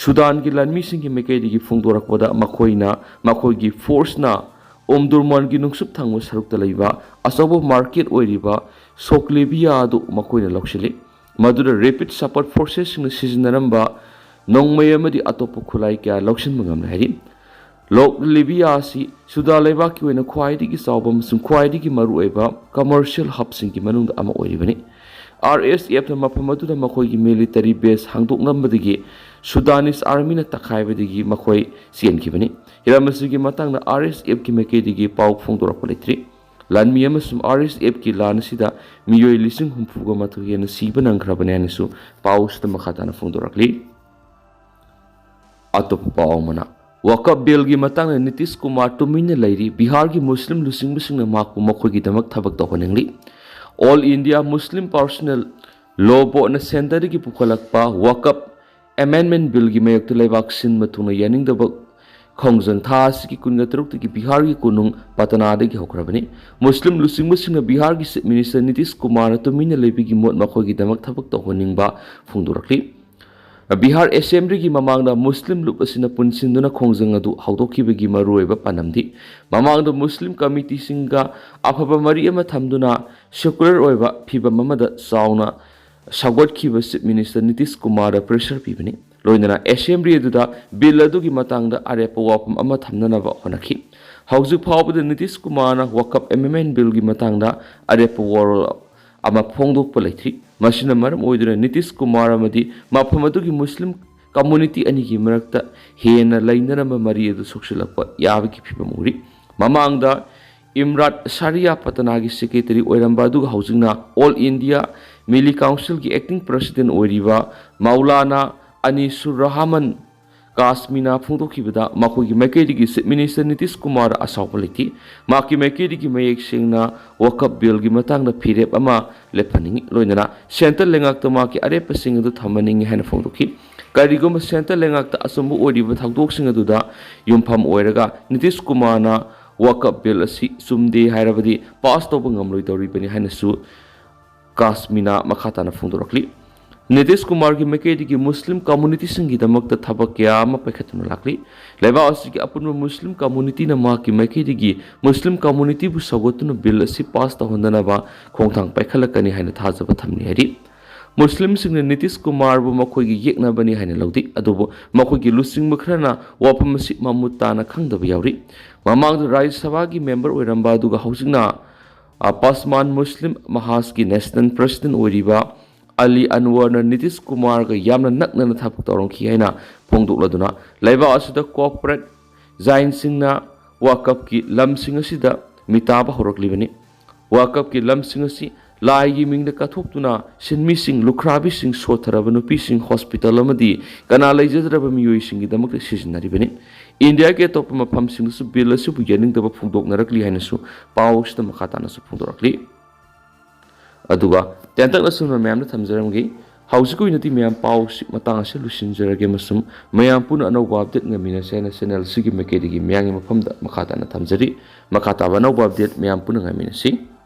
ꯁꯨꯗꯥꯟꯒꯤ ꯂꯥꯟꯃꯤꯁꯤꯡꯒꯤ ꯃꯥꯏꯀꯩꯗꯒꯤ ꯐꯣꯡꯗꯣꯔꯛꯄꯗ, ꯃꯈꯣꯏꯅ ꯃꯈꯣꯏꯒꯤ ꯐꯣꯔꯁꯅ ꯎꯝꯗꯨꯔꯃꯥꯟꯒꯤ ꯅꯨꯡꯁꯨꯞ ꯊꯪꯕ ꯁꯔꯨꯛꯇ ꯂꯩꯕ ꯑꯆꯧꯕ ꯃꯥꯔꯀꯦꯠ ꯑꯣꯏꯔꯤꯕ ꯁꯣꯛꯂꯤꯕꯤꯌꯥ ꯑꯗꯨ ꯃꯈꯣꯏꯅ ꯂꯧꯁꯤꯜꯂꯤ, ꯃꯗꯨꯗ ꯔꯦꯄꯤꯗ ꯁꯄꯣꯔꯠ ꯐꯣꯔꯁꯦꯁꯁꯤꯡꯅ ꯁꯤꯖꯤꯟꯅꯔꯝꯕ ꯅꯣꯡꯃꯩ ꯑꯃꯗꯤ ꯑꯇꯣꯞꯄ ꯈꯨꯠꯂꯥꯏ ꯀꯌꯥ ꯂꯧꯁꯤꯟꯕ ꯉꯝꯂꯦ ꯍꯥꯏꯔꯤ꯫ ꯂꯣꯛ ꯂꯤꯕꯤꯌꯥ ꯑꯁꯤ ꯁꯨꯗꯥꯟ ꯂꯩꯕꯥꯛꯀꯤ ꯑꯣꯏꯅ ꯈ꯭ꯋꯥꯏꯗꯒꯤ ꯆꯥꯎꯕ ꯑꯃꯁꯨꯡ ꯈ꯭ꯋꯥꯏꯗꯒꯤ ꯃꯔꯨꯑꯣꯏꯕ ꯀꯃꯔꯁꯤꯌꯦꯜ ꯍꯕꯁꯤꯡꯒꯤ ꯃꯅꯨꯡꯗ ꯑꯃ ꯑꯣꯏꯔꯤꯕꯅꯤ꯫ ꯑꯥꯔ ꯑꯦꯁ ꯑꯦꯐꯅ ꯃꯐꯝ ꯑꯗꯨꯗ ꯃꯈꯣꯏꯒꯤ ꯃꯤꯂꯤꯇꯔꯤ ꯕꯦꯁ ꯍꯥꯡꯗꯣꯛꯂꯝꯕꯗꯒꯤ ꯁꯨꯗꯥꯅꯤꯁ ꯑꯥꯔꯃꯤꯅ ꯇꯛꯈꯥꯏꯕꯗꯒꯤ ꯃꯈꯣꯏ ꯆꯦꯟꯈꯤꯕꯅꯤ꯫ ꯍꯤꯔꯝ ꯑꯁꯤꯒꯤ ꯃꯇꯥꯡꯗ ꯑꯥꯔ ꯑꯦꯁ ꯑꯦꯐꯀꯤ ꯃꯥꯏꯀꯩꯗꯒꯤ ꯄꯥꯎ ꯐꯣꯡꯗꯣꯔꯛꯄ ꯂꯩꯇ꯭ꯔꯤ꯫ ꯂꯥꯟꯃꯤ ꯑꯃꯁꯨꯡ ꯑꯥꯔ ꯑꯦꯁ ꯑꯦꯐꯀꯤ ꯂꯥꯟ ꯑꯁꯤꯗ ꯃꯤꯑꯣꯏ ꯂꯤꯁꯤꯡ ꯍꯨꯝꯐꯨꯒ ꯃꯥꯊꯣꯏ ꯍꯦꯟꯅ ꯁꯤꯕ ꯅꯪꯈ꯭ꯔꯕꯅꯤ ꯍꯥꯏꯅꯁꯨ ꯄꯥꯎ ꯑꯁꯤꯗ ꯃꯈꯥ ꯇꯥꯅ ꯐꯣꯡꯗꯣꯔꯛꯂꯤ꯫ ꯑꯇꯣꯞꯄ ꯄꯥꯎ ꯑꯃꯅ, ꯋꯥꯀꯞ ꯕꯤꯜꯒꯤ ꯃꯇꯥꯡꯗ ꯅꯤꯇꯤꯁ ꯀꯨꯃꯥꯔ ꯇꯨꯃꯤꯟꯅ ꯂꯩꯔꯤ, ꯕꯤꯍꯥꯔꯒꯤ ꯃꯨꯁꯂꯤꯝ ꯂꯨꯆꯤꯡꯕꯁꯤꯡꯅ ꯃꯍꯥꯛꯄꯨ ꯃꯈꯣꯏꯒꯤꯗꯃꯛ ꯊꯕꯛ ꯇꯧꯍꯟꯅꯤꯡꯂꯤ꯫ ꯑꯣꯜ ꯏꯟꯗꯤꯌꯥ ꯃꯨꯁꯂꯤꯝ ꯄꯔꯁꯅꯦꯜ ꯂꯣ ꯕꯣꯔꯗꯅ ꯁꯦꯟꯇꯔꯗꯒꯤ ꯄꯨꯈꯠꯂꯛꯄ ꯋꯥꯀꯞ ꯑꯦꯃꯦꯟꯗꯃꯦꯟꯠ ꯕꯤꯜꯒꯤ ꯃꯥꯌꯣꯛꯇ ꯂꯩꯕꯥꯛ ꯁꯤꯟꯕ ꯊꯨꯡꯅ ꯌꯥꯅꯤꯡꯗꯕ ꯈꯣꯡꯖꯪ ꯊꯥ ꯑꯁꯤꯒꯤ ꯀꯨꯟꯒ ꯇꯔꯨꯛꯇꯒꯤ ꯕꯤꯍꯥꯔꯒꯤ ꯀꯣꯅꯨꯡ ꯄꯇꯅꯥꯗꯒꯤ ꯍꯧꯈ꯭ꯔꯕꯅꯤ꯫ ꯃꯨꯁꯂꯤꯝ ꯂꯨꯆꯤꯡꯕꯁꯤꯡꯅ ꯕꯤꯍꯥꯔꯒꯤ ꯆꯤꯐ ꯃꯤꯅꯤꯁꯇꯔ ꯅꯤꯇꯤꯁ ꯀꯨꯃꯥꯔꯅ ꯇꯨꯃꯤꯟꯅ ꯂꯩꯕꯒꯤ ꯃꯣꯠ ꯃꯈꯣꯏꯒꯤꯗꯃꯛ ꯊꯕꯛ ꯇꯧꯍꯟꯅꯤꯡꯕ ꯐꯣꯡꯗꯣꯔꯛꯂꯤ꯫ ꯕꯤꯍꯥꯔ ꯑꯦꯁꯦꯝꯕ꯭ꯂꯤꯒꯤ ꯃꯃꯥꯡꯗ ꯃꯨꯁꯂꯤꯝ ꯂꯨꯞ ꯑꯁꯤꯅ ꯄꯨꯟꯁꯤꯟꯗꯨꯅ ꯈꯣꯡꯖꯪ ꯑꯗꯨ ꯍꯧꯗꯣꯛꯈꯤꯕꯒꯤ ꯃꯔꯨꯑꯣꯏꯕ ꯄꯥꯟꯗꯝꯗꯤ ꯃꯃꯥꯡꯗ ꯃꯨꯁꯂꯤꯝ ꯀꯃꯤꯇꯤꯁꯤꯡꯒ ꯑꯐꯕ ꯃꯔꯤ ꯑꯃ ꯊꯝꯗꯨꯅ ꯁꯦꯀꯨꯂꯔ ꯑꯣꯏꯕ ꯐꯤꯚꯝ ꯑꯃꯗ ꯆꯥꯎꯅ ꯁꯧꯒꯠꯈꯤꯕ ꯆꯤꯐ ꯃꯤꯅꯤꯁꯇꯔ ꯅꯤꯇꯤꯁ ꯀꯨꯃꯥꯔꯗ ꯄ꯭ꯔꯦꯁꯔ ꯄꯤꯕꯅꯤ꯫ ꯂꯣꯏꯅꯅ ꯑꯦꯁꯦꯝꯕ꯭ꯂꯤ ꯑꯗꯨꯗ ꯕꯤꯜ ꯑꯗꯨꯒꯤ ꯃꯇꯥꯡꯗ ꯑꯔꯦꯞꯄ ꯋꯥꯐꯝ ꯑꯃ ꯊꯝꯅꯅꯕ ꯍꯣꯠꯅꯈꯤ꯫ ꯍꯧꯖꯤꯛ ꯐꯥꯎꯕꯗ ꯅꯤꯇꯤꯁ ꯀꯨꯃꯥꯔꯅ ꯋꯥꯀꯞ ꯑꯦꯃꯦꯟꯗꯃꯦꯟꯠ ꯕꯤꯜꯒꯤ ꯃꯇꯥꯡꯗ ꯑꯔꯦꯞꯄ ꯋꯥꯔꯣꯜ ꯑꯃ ꯐꯣꯡꯗꯣꯛꯄ ꯂꯩꯇ꯭ꯔꯤ꯫ ꯃꯁꯤꯅ ꯃꯔꯝ ꯑꯣꯏꯗꯨꯅ ꯅꯤꯇꯤꯁ ꯀꯨꯃꯥꯔ ꯑꯃꯗꯤ ꯃꯐꯝ ꯑꯗꯨꯒꯤ ꯃꯨꯁꯂꯤꯝ ꯀꯝꯃꯨꯅꯤꯇꯤ ꯑꯅꯤꯒꯤ ꯃꯔꯛꯇ ꯍꯦꯟꯅ ꯂꯩꯅꯔꯝꯕ ꯃꯔꯤ ꯑꯗꯨ ꯁꯣꯛꯆꯤꯜꯂꯛꯄ ꯌꯥꯕꯒꯤ ꯐꯤꯚꯝ ꯎꯔꯤ꯫ ꯃꯃꯥꯡꯗ ꯏꯝꯔꯥꯠ ꯁꯥꯔꯤꯌꯥ ꯄꯇꯅꯥꯒꯤ ꯁꯦꯀ꯭ꯔꯦꯇꯔꯤ ꯑꯣꯏꯔꯝꯕ ꯑꯗꯨꯒ ꯍꯧꯖꯤꯛꯅ ꯑꯣꯜ ꯏꯟꯗꯤꯌꯥ ꯃꯤꯂꯤ ꯀꯥꯎꯟꯁꯤꯜꯒꯤ ꯑꯦꯛꯇꯤꯡ ꯄ꯭ꯔꯁꯤꯗꯦꯟꯠ ꯑꯣꯏꯔꯤꯕ ꯃꯧꯂꯥꯅꯥ ꯑꯅꯤꯁꯨꯔ ꯔꯍꯃꯟ ꯀꯥꯁꯃꯤꯅ ꯐꯣꯡꯗꯣꯛꯈꯤꯕꯗ, ꯃꯈꯣꯏꯒꯤ ꯃꯥꯏꯀꯩꯗꯒꯤ Chief Minister ꯅꯤꯇꯤꯁ ꯀꯨꯃꯥꯔ ꯑꯁꯥꯎꯕ ꯂꯩꯇꯦ꯫ ꯃꯍꯥꯛꯀꯤ ꯃꯥꯏꯀꯩꯗꯒꯤ ꯃꯌꯦꯛ ꯁꯦꯡꯅ ꯋꯥꯀꯞ ꯕꯤꯜꯒꯤ ꯃꯇꯥꯡꯗ ꯐꯤꯔꯦꯞ ꯑꯃ ꯂꯦꯞꯍꯟꯅꯤꯡꯏ, ꯂꯣꯏꯅꯅ ꯁꯦꯟꯇꯔ ꯂꯩꯉꯥꯛꯇ ꯃꯍꯥꯛꯀꯤ ꯑꯔꯦꯞꯄꯁꯤꯡ ꯑꯗꯨ ꯊꯝꯍꯟꯅꯤꯡꯏ ꯍꯥꯏꯅ ꯐꯣꯡꯗꯣꯛꯈꯤ꯫ ꯀꯔꯤꯒꯨꯝꯕ ꯁꯦꯟꯇꯔ ꯂꯩꯉꯥꯛꯇ ꯑꯆꯨꯝꯕ ꯑꯣꯏꯔꯤꯕ ꯊꯧꯗꯣꯛꯁꯤꯡ ꯑꯗꯨꯗ ꯌꯨꯝꯐꯝ ꯑꯣꯏꯔꯒ ꯅꯤꯇꯤꯁ ꯀꯨꯃꯥꯔꯅ ꯋꯥꯀꯞ ꯕꯤꯜ ꯑꯁꯤ ꯆꯨꯝꯗꯦ ꯍꯥꯏꯔꯕꯗꯤ ꯄꯥꯁ ꯇꯧꯕ ꯉꯝꯂꯣꯏꯗꯧꯔꯤꯕꯅꯤ ꯍꯥꯏꯅꯁꯨ ꯀꯥꯁꯃꯤꯅ ꯃꯈꯥ ꯇꯥꯅ ꯐꯣꯡꯗꯣꯔꯛꯂꯤ꯫ ꯅꯤꯇꯤꯁ ꯀꯨꯃꯥꯔꯒꯤ ꯃꯥꯏꯀꯩꯗꯒꯤ ꯃꯨꯁꯂꯤꯝ ꯀꯝꯃꯨꯅꯤꯇꯤꯁꯤꯡꯒꯤꯗꯃꯛꯇ ꯊꯕꯛ ꯀꯌꯥ ꯑꯃ ꯄꯥꯏꯈꯠꯇꯨꯅ ꯂꯥꯛꯂꯤ꯫ ꯂꯩꯕꯥꯛ ꯑꯁꯤꯒꯤ ꯑꯄꯨꯟꯕ ꯃꯨꯁꯂꯤꯝ ꯀꯝꯃꯨꯅꯤꯇꯤꯅ ꯃꯍꯥꯛꯀꯤ ꯃꯥꯏꯀꯩꯗꯒꯤ ꯃꯨꯁꯂꯤꯝ ꯀꯝꯃꯨꯅꯤꯇꯤꯕꯨ ꯁꯧꯒꯠꯇꯨꯅ ꯕꯤꯜ ꯑꯁꯤ ꯄꯥꯁ ꯇꯧꯍꯟꯗꯅꯕ ꯈꯣꯡꯊꯥꯡ ꯄꯥꯏꯈꯠꯂꯛꯀꯅꯤ ꯍꯥꯏꯅ ꯊꯥꯖꯕ ꯊꯝꯂꯤ ꯍꯥꯏꯔꯤ꯫ ꯃꯨꯁꯂꯤꯝꯁꯤꯡꯅ ꯅꯤꯇꯤꯁ ꯀꯨꯃꯥꯔꯕꯨ ꯃꯈꯣꯏꯒꯤ ꯌꯦꯛꯅꯕꯅꯤ ꯍꯥꯏꯅ ꯂꯧꯗꯦ, ꯑꯗꯨꯕꯨ ꯃꯈꯣꯏꯒꯤ ꯂꯨꯆꯤꯡꯕ ꯈꯔꯅ ꯋꯥꯐꯝ ꯑꯁꯤ ꯃꯃꯨꯠ ꯇꯥꯅ ꯈꯪꯗꯕ ꯌꯥꯎꯔꯤ꯫ ꯃꯃꯥꯡꯗ ꯔꯥꯖ꯭ꯌ ꯁꯚꯥꯒꯤ ꯃꯦꯝꯕꯔ ꯑꯣꯏꯔꯝꯕ ꯑꯗꯨꯒ ꯍꯧꯖꯤꯛꯅ, ꯑ, ꯄꯁꯃꯥꯟ ꯃꯨꯁꯂꯤꯝ ꯃꯍꯥꯖꯀꯤ ꯅꯦꯁꯅꯦꯜ ꯄ꯭ꯔꯁꯤꯗꯦꯟꯠ ꯑꯣꯏꯔꯤꯕ ꯑꯂꯤ ꯑꯟꯋꯔꯅ ꯅꯤꯇꯤꯁ ꯀꯨꯃꯥꯔꯒ ꯌꯥꯝꯅ ꯅꯛꯅꯅ ꯊꯕꯛ ꯇꯧꯔꯝꯈꯤ ꯍꯥꯏꯅ ꯐꯣꯡꯗꯣꯛꯂꯗꯨꯅ, ꯂꯩꯕꯥꯛ ꯑꯁꯤꯗ ꯀꯣꯔꯄꯣꯔꯦꯠ ꯖꯥꯏꯟꯁꯤꯡꯅ ꯋꯥꯀꯞꯀꯤ ꯂꯝꯁꯤꯡ ꯑꯁꯤꯗ ꯃꯤꯇꯥꯕ ꯍꯧꯔꯛꯂꯤꯕꯅꯤ꯫ ꯋꯥꯀꯞꯀꯤ ꯂꯝꯁꯤꯡ ꯑꯁꯤ ꯂꯥꯏꯒꯤ ꯃꯤꯡꯗ ꯀꯠꯊꯣꯛꯇꯨꯅ ꯁꯤꯟꯃꯤꯁꯤꯡ, ꯂꯨꯈ꯭ꯔꯥꯕꯤꯁꯤꯡ, ꯁꯣꯠꯊꯔꯕ ꯅꯨꯄꯤꯁꯤꯡ, ꯍꯣꯁꯄꯤꯇꯥꯜ ꯑꯃꯗꯤ ꯀꯅꯥ ꯂꯩꯖꯗ꯭ꯔꯕ ꯃꯤꯑꯣꯏꯁꯤꯡꯒꯤꯗꯃꯛꯇ ꯁꯤꯖꯤꯟꯅꯔꯤꯕꯅꯤ꯫ ꯏꯟꯗꯤꯌꯥꯒꯤ ꯑꯇꯣꯞꯄ ꯃꯐꯝꯁꯤꯡꯗꯁꯨ ꯕꯤꯜ ꯑꯁꯤꯕꯨ ꯌꯥꯅꯤꯡꯗꯕ ꯐꯣꯡꯗꯣꯛꯅꯔꯛꯂꯤ ꯍꯥꯏꯅꯁꯨ ꯄꯥꯎ ꯑꯁꯤꯗ ꯃꯈꯥ ꯇꯥꯅꯁꯨ ꯐꯣꯡꯗꯣꯔꯛꯂꯤ꯫ ꯑꯗꯨꯒ ꯇꯦꯟꯇꯛꯅ ꯁꯨꯝꯅ ꯃꯌꯥꯝꯗ ꯊꯝꯖꯔꯝꯒꯦ꯫ ꯍꯧꯖꯤꯛꯀꯤ ꯑꯣꯏꯅꯗꯤ ꯃꯌꯥꯝ ꯄꯥꯎ ꯑꯁꯤ ꯃꯇꯥꯡ ꯑꯁꯤ ꯂꯣꯏꯁꯤꯟꯖꯔꯒꯦ ꯑꯃꯁꯨꯡ ꯃꯌꯥꯝ ꯄꯨꯟꯅ ꯑꯅꯧꯕ ꯑꯞꯗꯦꯠ ꯉꯥꯏꯃꯤꯟꯅꯁꯦ ꯍꯥꯏꯅ ꯆꯦꯅꯦꯜ ꯑꯁꯤꯒꯤ ꯃꯥꯏꯀꯩꯗꯒꯤ ꯃꯌꯥꯝꯒꯤ ꯃꯐꯝꯗ ꯃꯈꯥ ꯇꯥꯅ ꯊꯝꯖꯔꯤ꯫ ꯃꯈꯥ ꯇꯥꯕ ꯑꯅꯧꯕ ꯑꯞꯗꯦꯠ ꯃꯌꯥꯝ ꯄꯨꯟꯅ ꯉꯥꯏꯃꯤꯟꯅꯁꯤ꯫